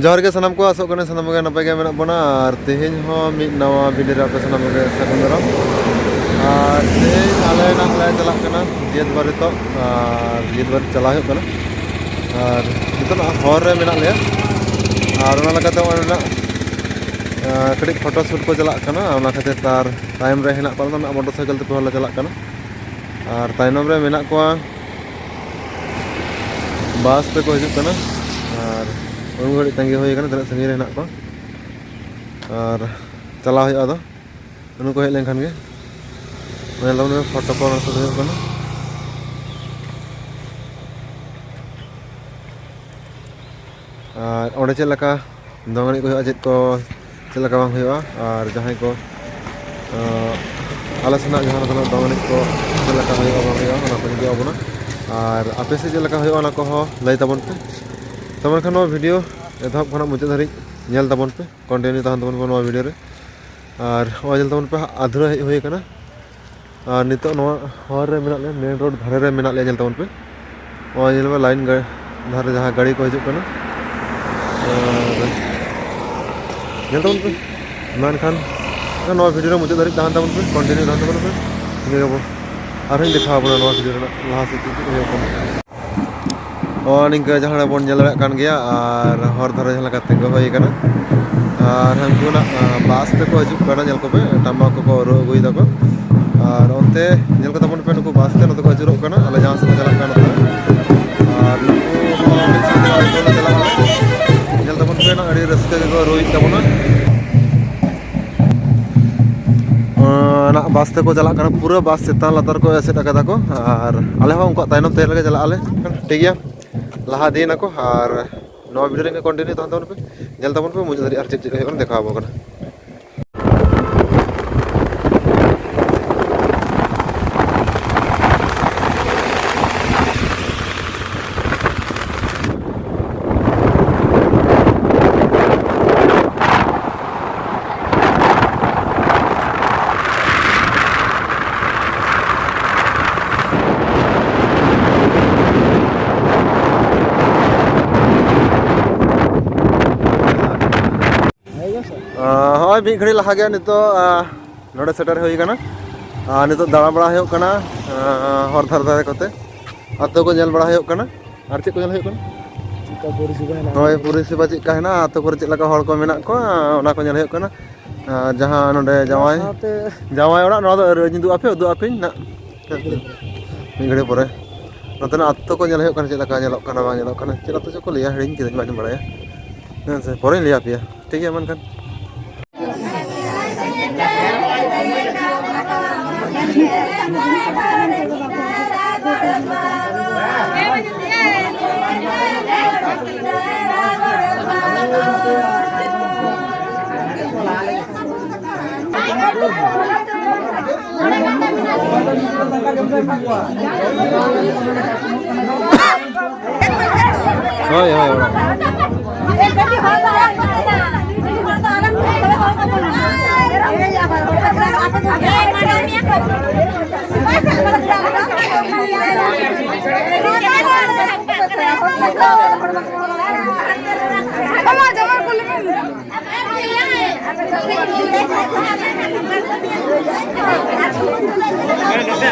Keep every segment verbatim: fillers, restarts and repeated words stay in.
ᱡᱚᱦᱟᱨ ᱜᱮ ᱥᱟᱱᱟᱢ ᱠᱚ, ᱟᱥᱚᱜ ᱠᱟᱹᱱᱟᱹᱧ ᱥᱟᱱᱟᱢ ᱠᱚᱜᱮ ᱱᱟᱯᱟᱭ ᱜᱮ ᱢᱮᱱᱟᱜ ᱵᱚᱱᱟ᱾ ᱟᱨ ᱛᱮᱦᱮᱧ ᱦᱚᱸ ᱢᱤᱫ ᱱᱟᱣᱟ video ᱨᱮ ᱟᱯᱮ ᱥᱟᱱᱟᱢ ᱠᱚᱜᱮ ᱥᱟᱹᱜᱩᱱ ᱫᱟᱨᱟᱢ᱾ ᱟᱨ ᱛᱮᱦᱮᱧ ᱟᱞᱮ ᱱᱟᱜ ᱞᱮ ᱪᱟᱞᱟᱜ ᱠᱟᱱᱟ ᱜᱮᱫ ᱵᱟᱨᱮ ᱛᱚ, ᱟᱨ ᱜᱮᱫ ᱵᱟᱨᱮ ᱪᱟᱞᱟᱣ ᱦᱩᱭᱩᱜ ᱠᱟᱱᱟ᱾ ᱟᱨ ᱱᱤᱛᱚᱜ ᱱᱟᱜ ᱦᱚᱨ ᱨᱮ ᱢᱮᱱᱟᱜ ᱞᱮᱭᱟ, ᱟᱨ ᱚᱱᱟ ᱞᱮᱠᱟᱛᱮ ᱚᱸᱰᱮ ᱱᱟᱜ, ᱟᱸ, ᱠᱟᱹᱴᱤᱡ photo shoot ᱠᱚ ᱪᱟᱞᱟᱜ ᱠᱟᱱᱟ, ᱚᱱᱟ ᱠᱷᱟᱹᱛᱤᱨ ᱛᱮ ᱟᱨ time ᱨᱮ ᱦᱮᱱᱟᱜ ᱠᱚᱣᱟ, ᱚᱱᱟ motorcycle ᱛᱮ ᱯᱮ ᱦᱚᱲ ᱞᱮ ᱪᱟᱞᱟᱜ ᱠᱟᱱᱟ᱾ ᱟᱨ ᱛᱟᱭᱱᱚᱢ ᱨᱮ ᱢᱮᱱᱟᱜ ᱠᱚᱣᱟ, bus ᱛᱮᱠᱚ ᱦᱤᱡᱩᱜ ᱠᱟᱱᱟ, ᱟᱨ ᱩᱱ ᱜᱷᱟᱹᱲᱤᱡ ᱛᱟᱺᱜᱤ ᱦᱩᱭ ᱠᱟᱱᱟ, ᱛᱤᱱᱟᱹᱜ ᱥᱟᱺᱜᱤᱧ ᱨᱮ ᱦᱮᱱᱟᱜ ᱠᱚᱣᱟ᱾ ᱟᱨ ᱪᱟᱞᱟᱣ ᱦᱩᱭᱩᱜᱼᱟ ᱟᱫᱚ, ᱩᱱᱠᱩ ᱠᱚ ᱦᱮᱡ ᱞᱮᱱᱠᱷᱟᱱ ᱜᱮ᱾ ᱧᱮᱞ ᱛᱟᱵᱚᱱ ᱯᱮ, photo ᱠᱚ ᱚᱱᱟ ᱥᱩᱨ ᱦᱩᱭᱩᱜ ᱠᱟᱱᱟ᱾ ᱟᱨ ᱚᱸᱰᱮ ᱪᱮᱫ ᱞᱮᱠᱟ ᱫᱚᱝ ᱮᱱᱮᱡ ᱠᱚ ᱦᱩᱭᱩᱜᱼᱟ, ᱪᱮᱫ ᱠᱚ, ᱪᱮᱫ ᱞᱮᱠᱟ ᱵᱟᱝ ᱦᱩᱭᱩᱜᱼᱟ, ᱟᱨ ᱡᱟᱦᱟᱸᱭ ᱠᱚ, ᱟᱸ, ᱟᱞᱮ ᱥᱮᱱᱟᱜ ᱡᱟᱦᱟᱸ ᱞᱮᱠᱟᱱᱟᱜ ᱫᱚᱝ ᱮᱱᱮᱡ ᱠᱚ ᱪᱮᱫ ᱞᱮᱠᱟ ᱦᱩᱭᱩᱜᱼᱟ, ᱵᱟᱝ ᱦᱩᱭᱩᱜᱼᱟ, ᱚᱱᱟ ᱠᱚ ᱩᱫᱩᱜ ᱟᱵᱚᱱᱟ᱾ ᱟᱨ ᱟᱯᱮ ᱥᱮᱫ ᱪᱮᱫ ᱞᱮᱠᱟ ᱦᱩᱭᱩᱜᱼᱟ, ᱚᱱᱟ ᱠᱚᱦᱚᱸ ᱞᱟᱹᱭ ᱛᱟᱵᱚᱱ ᱯᱮ᱾ ᱛᱚᱵᱮ ᱠᱷᱟᱱ ᱱᱚᱣᱟ video ᱮᱛᱚᱦᱚᱵ ᱠᱷᱚᱱᱟᱜ ᱢᱩᱪᱟᱹᱫ ᱫᱷᱟᱹᱨᱤᱡ ᱧᱮᱞ ᱛᱟᱵᱚᱱ ᱯᱮ, continue ᱛᱟᱦᱮᱱ ᱛᱟᱵᱚᱱ ᱯᱮ ᱱᱚᱣᱟ video ᱨᱮ᱾ ᱟᱨ ᱱᱚᱜᱼᱚᱭ ᱧᱮᱞ ᱛᱟᱵᱚᱱ ᱯᱮ, ᱟᱫᱷᱩᱨᱟᱹ ᱦᱮᱡ ᱦᱩᱭ ᱟᱠᱟᱱᱟ᱾ ᱟᱨ ᱱᱤᱛᱚᱜ ᱱᱚᱣᱟ ᱦᱚᱨ ᱨᱮ ᱢᱮᱱᱟᱜ ᱞᱮᱭᱟ, main road ᱫᱷᱟᱨᱮ ᱨᱮ ᱢᱮᱱᱟᱜ ᱞᱮᱭᱟ, ᱧᱮᱞ ᱛᱟᱵᱚᱱ ᱯᱮ᱾ ᱱᱚᱜᱼᱚᱭ ᱧᱮᱞ ᱢᱮ, line ᱜᱟ-, ᱫᱷᱟᱨᱮ ᱡᱟᱦᱟᱸ ᱜᱟᱹᱰᱤ ᱠᱚ ᱦᱤᱡᱩᱜ ᱠᱟᱱᱟ, ᱟᱨ ᱧᱮᱞ ᱛᱟᱵᱚᱱ ᱯᱮ᱾ ᱢᱮᱱᱠᱷᱟᱱ ᱱᱚᱣᱟ video ᱨᱮ ᱢᱩᱪᱟᱹᱫ ᱫᱷᱟᱹᱨᱤᱡ ᱛᱟᱦᱮᱱ ᱛᱟᱵᱚᱱ ᱯᱮ, continue ᱛᱟᱦᱮᱱ ᱛᱟᱵᱚᱱ ᱯᱮ᱾ ᱴᱷᱤᱠ ᱜᱮᱭᱟ, ᱟᱨᱦᱚᱸᱧ ᱫᱮᱠᱷᱟᱣ ᱟᱵᱚᱱᱟ ᱱᱚᱣᱟ video ᱨᱮᱱᱟᱜ ᱞᱟᱦᱟ ᱥᱮᱫ ᱪᱮᱫ ᱪᱮᱫ ᱦᱩᱭᱩᱜ ᱠᱟᱱᱟ᱾ ᱱᱚᱜᱼᱚ ᱱᱤᱝᱠᱟᱹ ᱡᱟᱦᱟᱸ ᱨᱮ ᱵᱚᱱ ᱧᱮᱞ ᱫᱟᱲᱮᱭᱟᱜ ᱠᱟᱱ ᱜᱮᱭᱟ, ᱟᱨ ᱦᱚᱨ ᱫᱷᱟᱨᱮ ᱡᱟᱦᱟᱸ ᱞᱮᱠᱟ ᱛᱤᱸᱜᱩ ᱦᱩᱭ ᱟᱠᱟᱱᱟ, ᱟᱨ ᱦᱟᱱᱠᱩ ᱱᱟᱜ, ᱟᱸ, bus ᱛᱮᱠᱚ ᱦᱤᱡᱩᱜ ᱠᱟᱱᱟ, ᱧᱮᱞ ᱠᱚᱯᱮ, ᱴᱟᱢᱟᱠ ᱠᱚᱠᱚ ᱨᱩ ᱟᱹᱜᱩᱭ ᱫᱟᱠᱚ᱾ ᱟᱨ ᱚᱱᱛᱮ ᱧᱮᱞ ᱠᱚ ᱛᱟᱵᱚᱱ ᱯᱮ, ᱱᱩᱠᱩ bus ᱛᱮ ᱱᱚᱛᱮ ᱠᱚ ᱟᱹᱪᱩᱨᱚᱜ ᱠᱟᱱᱟ, ᱟᱞᱮ ᱡᱟᱦᱟᱸ ᱥᱮᱫ ᱞᱮ ᱪᱟᱞᱟᱜ ᱠᱟᱱᱟ ᱱᱚᱛᱮ᱾ ᱟᱨ ᱱᱩᱠᱩ ᱦᱚᱸ ᱢᱤᱫ ᱥᱟᱶᱛᱮ ᱟᱞᱮ ᱠᱚᱞᱮ ᱪᱟᱞᱟᱜᱼᱟ᱾ ᱧᱮᱞ ᱛᱟᱵᱚᱱ ᱯᱮ, ᱟᱹᱰᱤ ᱨᱟᱹᱥᱠᱟᱹ ᱜᱮᱠᱚ ᱨᱩᱭᱮᱫ ᱛᱟᱵᱚᱱᱟ᱾ ᱟᱸ, ᱱᱟᱜ bus ᱛᱮᱠᱚ ᱪᱟᱞᱟᱜ ᱠᱟᱱᱟ, ᱯᱩᱨᱟᱹ bus ᱪᱮᱛᱟᱱ ᱞᱟᱛᱟᱨ ᱠᱚ ᱮᱥᱮᱫ ᱟᱠᱟᱫᱟ ᱠᱚ, ᱟᱨ ᱟᱞᱮ ᱦᱚᱸ ᱩᱱᱠᱩᱣᱟᱜ ᱛᱟᱭᱱᱚᱢ ᱛᱮ ᱨᱮᱜᱮ ᱪᱟᱞᱟᱜ ᱟᱞᱮ᱾ ᱴᱷᱤᱠ ᱜᱮᱭᱟ, ᱞᱟᱦᱟ ᱤᱫᱤᱭᱮᱱᱟ ᱠᱚ, ᱟᱨ ᱱᱚᱣᱟ video ᱨᱮ continue ᱛᱟᱦᱮᱱ ᱛᱟᱵᱚᱱ ᱯᱮ, ᱧᱮᱞ ᱛᱟᱵᱚᱱ ᱯᱮ, ᱢᱩᱪᱟᱹᱫ ᱫᱷᱟᱹᱨᱤᱡ ᱟᱨ ᱪᱮᱫ ᱪᱮᱫ ᱦᱩᱭᱩᱜ ᱠᱟᱱᱟ ᱫᱮᱠᱷᱟᱣ ᱟᱵᱚᱱ ᱠᱟᱱᱟ᱾ ᱟᱸ, ᱦᱚᱸᱜᱼᱚᱭ ᱢᱤᱫ ᱜᱷᱟᱹᱲᱤᱡ ᱞᱟᱦᱟ ᱜᱮ ᱱᱤᱛᱚᱜ, ᱟᱸ, ᱱᱚᱰᱮ ᱥᱮᱴᱮᱨ ᱦᱩᱭ ᱠᱟᱱᱟ᱾ ᱟᱨ ᱱᱤᱛᱚᱜ ᱫᱟᱬᱟ ᱵᱟᱲᱟ ᱦᱩᱭᱩᱜ ᱠᱟᱱᱟ, ᱟᱸ, ᱦᱚᱨ ᱫᱷᱟᱨᱮ ᱫᱷᱟᱨᱮ ᱠᱚᱛᱮ᱾ ᱟᱛᱳ ᱠᱚ ᱧᱮᱞ ᱵᱟᱲᱟ ᱦᱩᱭᱩᱜ ᱠᱟᱱᱟ᱾ ᱟᱨ ᱪᱮᱫ ᱠᱚ ᱧᱮᱞ ᱦᱩᱭᱩᱜ ᱠᱟᱱᱟ? ᱪᱮᱫᱠᱟ ᱯᱚᱨᱤᱥᱮᱵᱟ ᱦᱮᱱᱟᱜᱼᱟ? ᱦᱳᱭ, ᱯᱚᱨᱤᱥᱮᱵᱟ ᱪᱮᱫᱠᱟ ᱦᱮᱱᱟᱜᱼᱟ, ᱟᱛᱳ ᱠᱚᱨᱮ ᱪᱮᱫ ᱞᱮᱠᱟ ᱦᱚᱲ ᱠᱚ ᱢᱮᱱᱟᱜ ᱠᱚᱣᱟ, ᱚᱱᱟ ᱠᱚ ᱧᱮᱞ ᱦᱩᱭᱩᱜ ᱠᱟᱱᱟ᱾ ᱟᱨ ᱡᱟᱦᱟᱸ ᱱᱚᱰᱮ ᱚᱱᱟ ᱡᱟᱶᱟᱭ, ᱥᱟᱶᱛᱮ ᱡᱟᱶᱟᱭ ᱚᱲᱟᱜ, ᱱᱚᱣᱟ ᱫᱚ ᱟᱹᱣᱨᱤ ᱩᱫᱩᱜ ᱟᱯᱮ, ᱩᱫᱩᱜ ᱟᱯᱮᱧ ᱱᱟᱜ᱾ ᱢᱤᱫ ᱜᱷᱟᱹᱲᱤ ᱯᱚᱨᱮ᱾ ᱱᱚᱛᱮᱱᱟᱜ ᱟᱛᱳ ᱠᱚ ᱧᱮᱞ ᱦᱩᱭᱩᱜ ᱠᱟᱱᱟ, ᱪᱮᱫ ᱞᱮᱠᱟ ᱧᱮᱞᱚᱜ ᱠᱟᱱᱟ, ᱵᱟᱝ ᱧᱮᱞᱚᱜ ᱠᱟᱱᱟ᱾ ᱪᱮᱫ ᱟᱛᱳ ᱪᱚ ᱠᱚ ᱞᱟᱹᱭᱟ, ᱦᱤᱲᱤᱧ ᱠᱤᱫᱟᱹᱧ, ᱵᱟᱹᱧ ᱵᱟᱲᱟᱭᱟ᱾ ᱦᱮᱸ ᱥᱮ, ᱯᱚᱨᱮᱧ ᱞᱟᱹᱭ ᱟᱯᱮᱭᱟ᱾ ᱴᱷᱤᱠ ᱜᱮᱭᱟ, ᱢᱟ ᱮᱱᱠᱷᱟᱱ᱾ ᱦᱳᱭ, ᱦᱳᱭ, ᱚᱲᱟᱜ᱾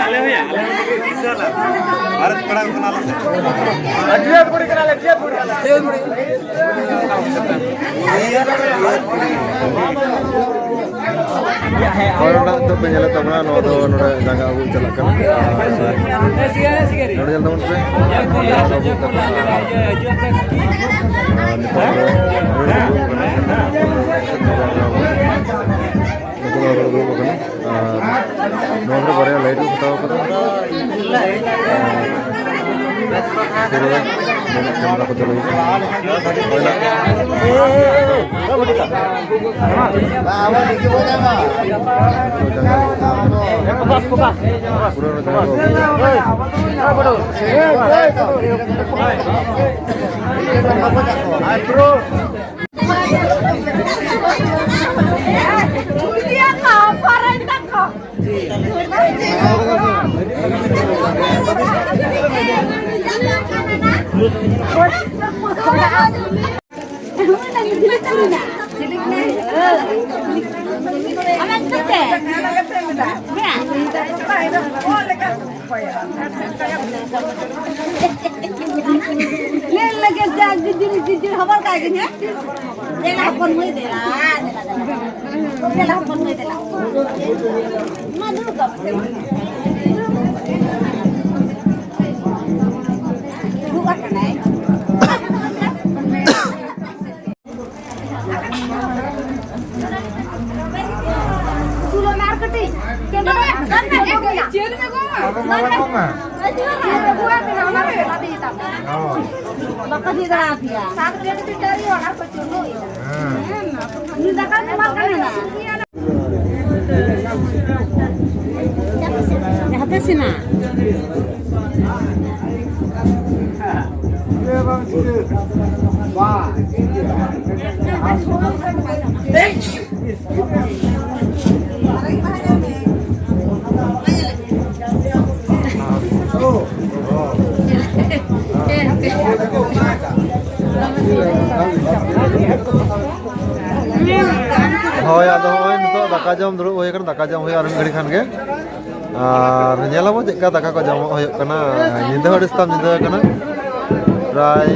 ᱟᱞᱮ ᱦᱚᱸᱭᱟ, ᱟᱞᱮ ᱦᱚᱸ ᱵᱤᱥᱟᱞᱟ᱾ ᱵᱷᱟᱨᱚᱛ ᱯᱮᱲᱟ ᱠᱚ ᱠᱟᱱᱟ ᱞᱮ ᱥᱮ᱾ ᱟᱹᱰᱤ ᱟᱸᱴ ᱵᱩᱲᱤ ᱠᱟᱱᱟ ᱞᱮ, ᱟᱹᱰᱤ ᱟᱸᱴ ᱵᱩᱲᱤ ᱠᱟᱱᱟ ᱞᱮ᱾ ᱦᱚᱲ ᱚᱲᱟᱜ ᱫᱚ ᱯᱮ ᱧᱮᱞᱮᱫ ᱛᱟᱵᱚᱱᱟ, ᱱᱚᱣᱟ ᱫᱚ ᱱᱚᱰᱮ ᱡᱟᱸᱜᱟ ᱟᱹᱵᱩᱜ ᱪᱟᱞᱟᱜ ᱠᱟᱱᱟ᱾ ᱱᱚᱰᱮ ᱧᱮᱞ ᱛᱟᱵᱚᱱ ᱯᱮ᱾ ᱟᱨ ᱱᱤᱛᱚᱜ ᱫᱚ ᱱᱚᱰᱮ ᱫᱩᱲᱩᱵ ᱠᱟᱱᱟ᱾ ᱱᱩᱠᱩ ᱱᱚᱣᱟ ᱠᱚᱨᱮ ᱫᱩᱲᱩᱵ ᱟᱠᱟᱱᱟ᱾ ᱟᱨ ᱱᱚᱣᱟ ᱠᱚᱨᱮ ᱵᱟᱨᱭᱟ ᱞᱟᱭᱤᱴ ᱠᱚ ᱠᱷᱟᱴᱟᱣ ᱟᱠᱟᱫᱟ᱾ ᱟᱨ ᱯᱩᱨᱟᱹ ᱢᱮᱱᱟᱜ ᱠᱮᱢᱮᱨᱟ ᱠᱚ ᱪᱟᱹᱞᱩ ᱦᱩᱭᱩᱜ ᱠᱟᱱᱟ᱾ ᱦᱳᱭ ᱱᱟ᱾ ᱯᱩᱨᱟᱹ ᱡᱟᱸᱜᱟ ᱠᱚ᱾ ᱧᱮᱞ ᱞᱟᱹᱜᱤᱫ ᱡᱟ ᱡᱤᱡᱤᱨ ᱡᱤᱡᱤᱨ ᱦᱚᱵᱚᱨ ᱠᱟᱜ ᱜᱤᱧ, ᱦᱮᱸ? ᱫᱮᱞᱟ ᱦᱚᱯᱚᱱ ᱢᱟᱹᱭ, ᱫᱮᱞᱟ, ᱫᱮᱞᱟ, ᱫᱮᱞᱟ᱾ ᱫᱮᱞᱟ ᱦᱚᱯᱚᱱ ᱢᱟᱹᱭ, ᱫᱮᱞᱟ᱾ ᱢᱟ ᱫᱩᱲᱩᱵ ᱠᱟᱜ ᱢᱮ᱾ ᱫᱩᱲᱩᱵ ᱟᱠᱟᱱᱟᱭ᱾ ᱟᱨ ᱠᱟᱹᱴᱤᱡ᱾ ᱟᱨᱚ ᱢᱟᱨᱟᱝ ᱠᱚᱜ ᱢᱮ᱾ ᱦᱳᱭ᱾ ᱵᱟᱠᱚ ᱤᱫᱤ ᱫᱟᱲᱮ ᱟᱯᱮᱭᱟ᱾ ᱦᱮᱸ᱾ ᱩᱱᱤ ᱫᱟᱠᱟ ᱧᱟᱢᱟᱜ ᱠᱟᱱᱟ᱾ ᱦᱟᱯᱮ ᱥᱮᱱᱟ᱾ ᱦᱳᱭ, ᱟᱫᱚ ᱦᱚᱸᱜᱼᱚᱭ ᱱᱤᱛᱚᱜ ᱫᱟᱠᱟ ᱡᱚᱢ ᱫᱩᱲᱩᱵ ᱦᱩᱭ ᱟᱠᱟᱱᱟ, ᱫᱟᱠᱟ ᱡᱚᱢ ᱦᱩᱭᱩᱜᱼᱟ ᱟᱨ ᱢᱤᱫ ᱜᱷᱟᱹᱲᱤ ᱠᱷᱟᱱ ᱜᱮ᱾ ᱟᱨ ᱧᱮᱞ ᱟᱵᱚ ᱪᱮᱫ ᱞᱮᱠᱟ ᱫᱟᱠᱟ ᱠᱚ ᱡᱚᱢᱚᱜ ᱦᱩᱭᱩᱜ ᱠᱟᱱᱟ᱾ ᱧᱤᱫᱟᱹ ᱦᱚᱸ ᱟᱹᱰᱤ ᱥᱮᱛᱟᱜ ᱧᱤᱫᱟᱹ ᱠᱟᱱᱟ, ᱯᱨᱟᱭ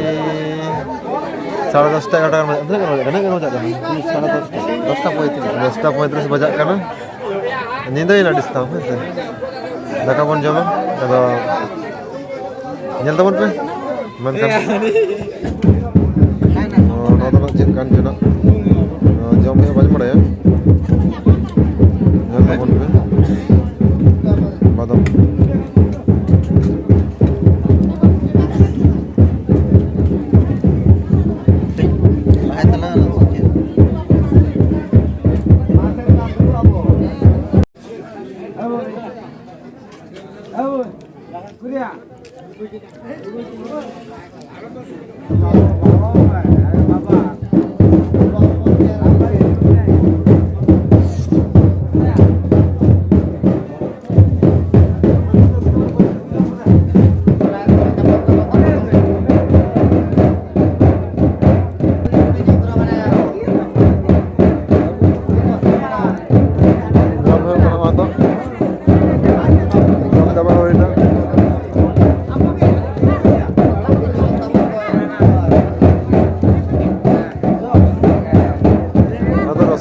ᱥᱟᱲᱮ ᱫᱚᱥᱴᱟ ᱮᱜᱟᱨᱚᱴᱟ ᱜᱟᱱ ᱵᱟᱡᱟᱜ ᱠᱟᱱᱟ᱾ ᱛᱤᱱᱟᱹᱜ ᱜᱟᱱ ᱵᱟᱡᱟᱜ ᱠᱟᱱᱟ? ᱛᱤᱱᱟᱹᱜ ᱜᱟᱱ ᱵᱟᱡᱟᱜ ᱠᱟᱱᱟ? ᱥᱟᱲᱮ ᱫᱚᱥᱴᱟ᱾ ᱫᱚᱥᱴᱟ ᱯᱚᱸᱭᱛᱨᱤᱥ᱾ ᱫᱚᱥᱴᱟ ᱯᱚᱸᱭᱛᱨᱤᱥ ᱵᱟᱡᱟᱜ ᱠᱟᱱᱟ᱾ ᱧᱤᱫᱟᱹᱭᱮᱱᱟ ᱟᱹᱰᱤ ᱥᱮᱛᱟᱜ, ᱦᱮᱸ ᱥᱮ᱾ ᱫᱟᱠᱟ ᱵᱚᱱ ᱡᱚᱢᱟ, ᱟᱫᱚ ᱧᱮᱞ ᱛᱟᱵᱚᱱ ᱯᱮ᱾ ᱢᱮᱱᱠᱷᱟᱱ ᱱᱚᱣᱟ ᱫᱚ ᱱᱟᱜ ᱪᱮᱫ ᱠᱟᱱ ᱪᱚ ᱱᱟᱜ, ᱱᱚᱣᱟ ᱡᱚᱢ ᱦᱩᱭᱩᱜᱼᱟ, ᱵᱟᱹᱧ ᱵᱟᱲᱟᱭᱟ᱾ ᱧᱮᱞ ᱛᱟᱵᱚᱱ ᱯᱮ᱾ ᱵᱟᱫᱟᱢ᱾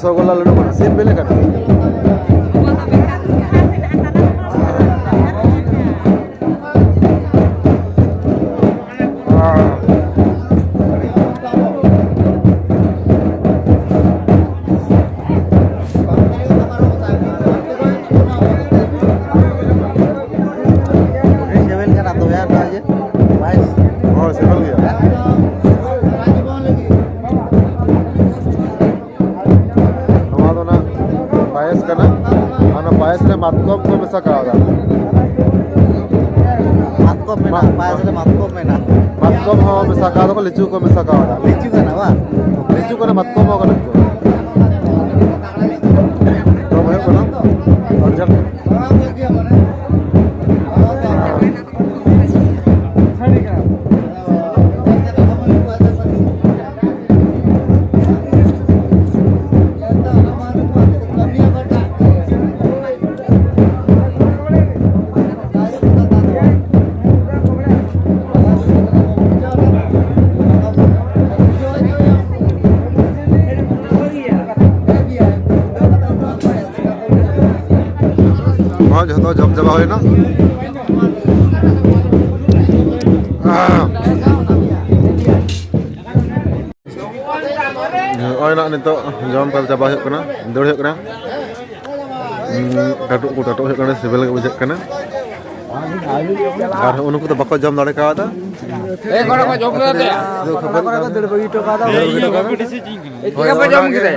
ᱨᱚᱥᱚᱜᱚᱞᱞᱟ ᱞᱟᱹᱰᱩ ᱠᱟᱱᱟ, ᱥᱤᱢ ᱵᱤᱞᱤ ᱠᱟᱱᱟ᱾ ᱥᱤᱵᱤᱞ ᱠᱟᱱᱟ ᱛᱚᱵᱮ ᱟᱨ ᱱᱚᱜᱼᱚᱭ ᱡᱮ ᱯᱟᱭᱮᱥ᱾ ᱦᱳᱭ, ᱥᱤᱵᱤᱞ ᱜᱮᱭᱟ᱾ ᱱᱚᱣᱟ ᱫᱚ ᱱᱟᱜ ᱯᱟᱭᱮᱥ ᱠᱟᱱᱟ᱾ ᱚᱱᱟ ᱯᱟᱭᱮᱥ ᱨᱮ ᱢᱟᱛᱠᱚᱢ ᱠᱚ ᱢᱮᱥᱟ ᱠᱟᱣᱫᱟ᱾ ᱢᱟᱛᱠᱚᱢ ᱢᱮᱱᱟᱜᱼᱟ, ᱢᱟ- ᱯᱟᱭᱮᱥ ᱨᱮ ᱢᱟᱛᱠᱚᱢ ᱢᱮᱱᱟᱜᱼᱟ᱾ ᱢᱟᱛᱠᱚᱢ ᱦᱚᱸ ᱢᱮᱥᱟ ᱠᱟᱣᱫᱟ ᱠᱚ, ᱞᱤᱪᱩ ᱠᱚ ᱢᱮᱥᱟ ᱠᱟᱣᱫᱟ᱾ ᱞᱤᱪᱩ ᱠᱟᱱᱟ ᱵᱟᱝ? ᱞᱤᱪᱩ ᱠᱟᱱᱟ, ᱢᱟᱛᱠᱚᱢ ᱦᱚᱸ ᱠᱟᱱᱟ᱾ ᱡᱚᱢ ᱦᱩᱭᱩᱜ ᱠᱟᱱᱟ᱾ ᱚᱨᱤᱡᱤᱱᱟᱞ᱾ ᱦᱚᱸ, ᱡᱷᱚᱛᱚ ᱡᱚᱢ ᱪᱟᱵᱟ ᱦᱩᱭᱱᱟ᱾ ᱱᱚᱜᱼᱚᱭ ᱱᱟᱜ ᱱᱤᱛᱚᱜ ᱡᱚᱢ ᱠᱟᱛᱮ ᱪᱟᱵᱟ ᱦᱩᱭᱩᱜ ᱠᱟᱱᱟ, ᱫᱟᱹᱲ ᱦᱩᱭᱩᱜ ᱠᱟᱱᱟ᱾ ᱩᱸ, ᱴᱟᱴᱩᱜ ᱠᱚ ᱴᱟᱴᱩᱜ ᱦᱩᱭᱩᱜ ᱠᱟᱱᱟ, ᱥᱤᱵᱤᱞ ᱜᱮ ᱵᱩᱡᱷᱟᱹᱜ ᱠᱟᱱᱟ᱾ ᱟᱨ ᱩᱱᱠᱩ ᱫᱚ ᱵᱟᱠᱚ ᱡᱚᱢ ᱫᱟᱲᱮ ᱠᱟᱣᱫᱟ᱾ ᱮ, ᱠᱚᱲᱟ ᱠᱚ ᱡᱚᱢ ᱠᱮᱫᱟ ᱛᱮ? ᱥᱩᱫᱷᱩ ᱠᱷᱟᱹᱯᱟᱹᱨᱤ ᱠᱟᱱᱟ᱾ ᱫᱟᱹᱲ ᱵᱟᱹᱜᱤ ᱦᱚᱴᱚ ᱠᱟᱫᱟ᱾ ᱫᱟᱹᱲ ᱵᱟᱹᱜᱤ ᱦᱚᱴᱚ ᱠᱟᱫᱟ᱾ ᱦᱳᱭ, ᱪᱮᱠᱟ ᱯᱮ ᱚᱱᱟ ᱡᱚᱢ ᱜᱮ᱾ ᱠᱮᱫᱟ?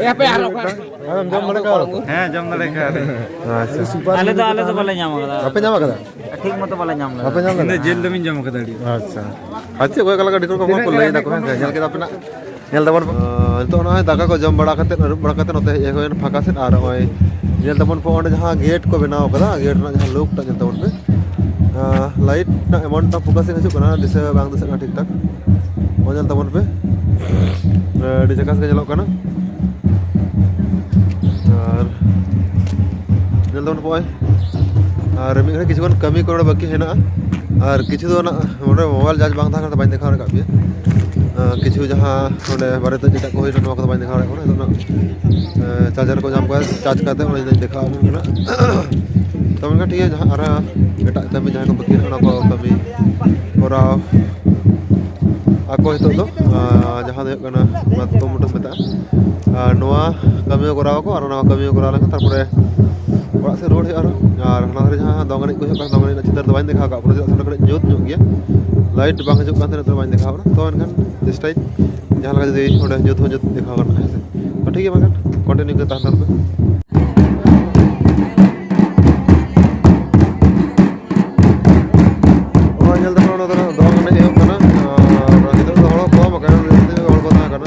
ᱮ, ᱟᱯᱮ ᱟᱨ ᱚᱠᱟ? ᱟᱢᱮᱢ ᱡᱚᱢ ᱫᱟᱲᱮ ᱠᱟᱣᱫᱟ? ᱦᱮᱸ, ᱡᱚᱢ ᱫᱟᱲᱮ ᱠᱟᱣᱫᱟ᱾ ᱟᱪᱪᱷᱟ᱾ ᱟᱞᱮ ᱫᱚ, ᱟᱞᱮ ᱫᱚ ᱵᱟᱞᱮ ᱧᱟᱢ ᱟᱠᱟᱫᱟ᱾ ᱵᱟᱯᱮ ᱧᱟᱢ ᱟᱠᱟᱫᱟ? ᱴᱷᱤᱠ ᱢᱚᱛᱚ ᱵᱟᱞᱮ ᱧᱟᱢ ᱞᱮᱫᱟ᱾ ᱵᱟᱯᱮ ᱧᱟᱢ ᱤᱧ ᱫᱚ ᱠᱟᱫᱟ? ᱡᱤᱞ ᱫᱚᱢᱮᱧ ᱡᱚᱢ ᱟᱠᱟᱫᱟ ᱟᱹᱰᱤ᱾ ᱟᱪᱪᱷᱟ᱾ ᱟᱪᱪᱷᱟ, ᱚᱠᱟ ᱞᱮᱠᱟ ᱰᱷᱮᱨ ᱠᱚ ᱠᱚ ᱞᱟᱹᱭ ᱫᱟᱠᱚ, ᱦᱮᱸ ᱥᱮ? ᱧᱮᱞ ᱠᱮᱫᱟ ᱯᱮ ᱱᱟᱜ? ᱧᱮᱞ ᱛᱟᱵᱚᱱ ᱯᱮ᱾ ᱟᱸ, ᱱᱤᱛᱚᱜ ᱱᱚᱜᱼᱚᱭ ᱫᱟᱠᱟ ᱠᱚ ᱡᱚᱢ ᱵᱟᱲᱟ ᱠᱟᱛᱮᱫ, ᱟᱹᱨᱩᱵ ᱵᱟᱲᱟ ᱠᱟᱛᱮᱫ, ᱱᱚᱛᱮ ᱦᱮᱡ ᱦᱩᱭ ᱮᱱᱟ ᱯᱷᱟᱸᱠᱟ ᱥᱮᱫ᱾ ᱟᱨ ᱱᱚᱜᱼᱚᱭ ᱧᱮᱞ ᱛᱟᱵᱚᱱ ᱯᱮ, ᱚᱸᱰᱮ ᱡᱟᱦᱟᱸ ᱜᱮᱴ ᱠᱚ ᱵᱮᱱᱟᱣ ᱠᱟᱫᱟ, ᱜᱮᱴ ᱨᱮᱱᱟᱜ ᱡᱟᱦᱟᱸ ᱞᱩᱠ ᱴᱟᱜ ᱧᱮᱞ ᱛᱟᱵᱚᱱ ᱯᱮ᱾ ᱟᱸ, ᱞᱟᱭᱤᱴ ᱨᱮᱱᱟᱜ ᱮᱢᱚᱱ ᱴᱟ ᱯᱷᱳᱠᱟᱥᱤᱝ ᱦᱤᱡᱩᱜ ᱠᱟᱱᱟ, ᱫᱤᱥᱟᱹ ᱵᱟᱝ ᱫᱤᱥᱟᱹᱜ ᱠᱟᱱᱟ ᱴᱷᱤᱠ ᱴᱷᱟᱠ᱾ ᱱᱚᱜᱼᱚᱭ ᱧᱮᱞ ᱛᱟᱵᱚᱱ ᱯᱮ, ᱟᱹᱰᱤ ᱡᱟᱠᱟᱥ ᱜᱮ ᱧᱮᱞᱚᱜ ᱠᱟᱱᱟ᱾ ᱟᱨ ᱧᱮᱞ ᱛᱟᱵᱚᱱ ᱯᱮ ᱱᱚᱜᱼᱚᱭ, ᱟᱨ ᱢᱤᱫ ᱜᱷᱟᱹᱲᱤᱡ ᱠᱤᱪᱷᱩᱜᱟᱱ ᱠᱟᱹᱢᱤ ᱠᱚ ᱱᱚᱰᱮ ᱵᱟᱹᱠᱤ ᱦᱮᱱᱟᱜᱼᱟ᱾ ᱟᱨ ᱠᱤᱪᱷᱩ ᱫᱚ ᱱᱟᱜ ᱱᱚᱰᱮ ᱢᱳᱵᱟᱭᱤᱞ ᱪᱟᱨᱡᱽ ᱵᱟᱝ ᱛᱟᱦᱮᱸ ᱠᱟᱱ ᱛᱮ ᱵᱟᱹᱧ ᱫᱮᱠᱷᱟᱣ ᱫᱟᱲᱮ ᱠᱟᱜ ᱯᱮᱭᱟ᱾ ᱠᱤᱪᱷᱩ ᱡᱟᱦᱟᱸ ᱚᱸᱰᱮ ᱵᱟᱨᱮᱛᱮ ᱮᱴᱟᱜ ᱠᱚ ᱦᱩᱭᱱᱟ, ᱱᱚᱣᱟ ᱠᱚᱫᱚ ᱵᱟᱹᱧ ᱫᱮᱠᱷᱟᱣ ᱫᱟᱲᱮᱭᱟᱜ ᱠᱟᱱᱟ᱾ ᱱᱤᱛᱚᱜ ᱫᱚ ᱪᱟᱨᱡᱟᱨ ᱠᱚ ᱧᱟᱢ ᱠᱟᱛᱮ ᱪᱟᱨᱡᱽ ᱠᱟᱛᱮ ᱚᱱᱟᱧ ᱫᱮᱠᱷᱟᱣ ᱟᱵᱚᱱ ᱠᱟᱱᱟ᱾ ᱛᱚ ᱢᱮᱱᱠᱷᱟᱱ ᱴᱷᱤᱠ ᱜᱮᱭᱟ, ᱡᱟᱦᱟᱸ ᱟᱨ ᱮᱴᱟᱜ ᱠᱟᱹᱢᱤ ᱡᱟᱦᱟᱸᱭ ᱠᱚ ᱵᱟᱹᱠᱤ ᱢᱮᱱᱟᱜᱼᱟ, ᱚᱱᱟ ᱠᱚ ᱠᱟᱹᱢᱤ ᱠᱚᱨᱟᱣ ᱟᱠᱚ ᱱᱤᱛᱚᱜ ᱫᱚ᱾ ᱟᱨ ᱡᱟᱦᱟᱸ ᱫᱚ ᱦᱩᱭᱩᱜ ᱠᱟᱱᱟ ᱢᱟᱛᱠᱚᱢ ᱵᱩᱴᱟᱹ ᱢᱮᱛᱟᱜᱼᱟ, ᱟᱨ ᱱᱚᱣᱟ ᱠᱟᱹᱢᱤ ᱦᱚᱸ ᱠᱚᱨᱟᱣ ᱟᱠᱚ, ᱟᱨ ᱚᱱᱟ ᱠᱟᱹᱢᱤ ᱦᱚᱸ ᱠᱚᱨᱟᱣ ᱞᱮᱱᱠᱷᱟᱱ ᱛᱟᱨᱯᱚᱨᱮ ᱚᱲᱟᱜ ᱥᱮᱫ ᱨᱩᱣᱟᱹᱲ ᱦᱩᱭᱩᱜᱼᱟ ᱟᱨᱦᱚᱸ᱾ ᱟᱨ ᱦᱟᱱᱟ ᱫᱷᱟᱨᱮ ᱡᱟᱦᱟᱸ ᱫᱚᱝ ᱮᱱᱮᱡ ᱠᱚ ᱦᱩᱭᱩᱜ ᱠᱟᱱᱟ, ᱫᱚᱝ ᱮᱱᱮᱡ ᱨᱮᱱᱟᱜ ᱪᱤᱛᱟᱹᱨ ᱫᱚ ᱵᱟᱹᱧ ᱫᱮᱠᱷᱟᱣ ᱠᱟᱜ ᱵᱚᱱᱟ, ᱪᱮᱫᱟᱜ ᱥᱮ ᱚᱸᱰᱮ ᱠᱟᱹᱴᱤᱡ ᱧᱩᱛ ᱧᱚᱜ ᱜᱮᱭᱟ, ᱞᱟᱭᱤᱴ ᱵᱟᱝ ᱦᱤᱡᱩᱜ ᱠᱟᱱ ᱛᱟᱦᱮᱸ, ᱱᱤᱛᱚᱜ ᱵᱟᱹᱧ ᱫᱮᱠᱷᱟᱣ ᱠᱟᱱᱟ᱾ ᱛᱚ ᱮᱱᱠᱷᱟᱱ ᱪᱮᱥᱴᱟᱭᱟᱹᱧ ᱡᱟᱦᱟᱸ ᱞᱮᱠᱟ ᱡᱩᱫᱤ ᱚᱸᱰᱮ ᱧᱩᱛ ᱦᱚᱸ ᱧᱩᱛ ᱫᱮᱠᱷᱟᱣ ᱜᱟᱱᱚᱜᱼᱟ, ᱦᱮᱸ ᱥᱮ᱾ ᱛᱚ ᱴᱷᱤᱠ ᱜᱮᱭᱟ, ᱢᱟ ᱮᱱᱠᱷᱟᱱ ᱠᱚᱱᱴᱤᱱᱤᱭᱩ ᱜᱮ ᱛᱟᱦᱮᱱ ᱛᱟᱵᱚᱱ ᱯᱮ᱾ ᱱᱚᱜᱼᱚᱭ ᱧᱮᱞ ᱫᱟᱯᱮ, ᱚᱱᱟ ᱫᱚ ᱫᱚᱝ ᱮᱱᱮᱡ ᱮᱦᱚᱵ ᱠᱟᱱᱟ᱾ ᱟᱨ ᱱᱤᱛᱚᱜ ᱫᱚ ᱦᱚᱲ ᱠᱚᱢ ᱟᱠᱟᱱᱟ, ᱡᱟᱹᱥᱛᱤ ᱦᱚᱲ ᱠᱚ ᱛᱟᱦᱮᱸ ᱠᱟᱱᱟ᱾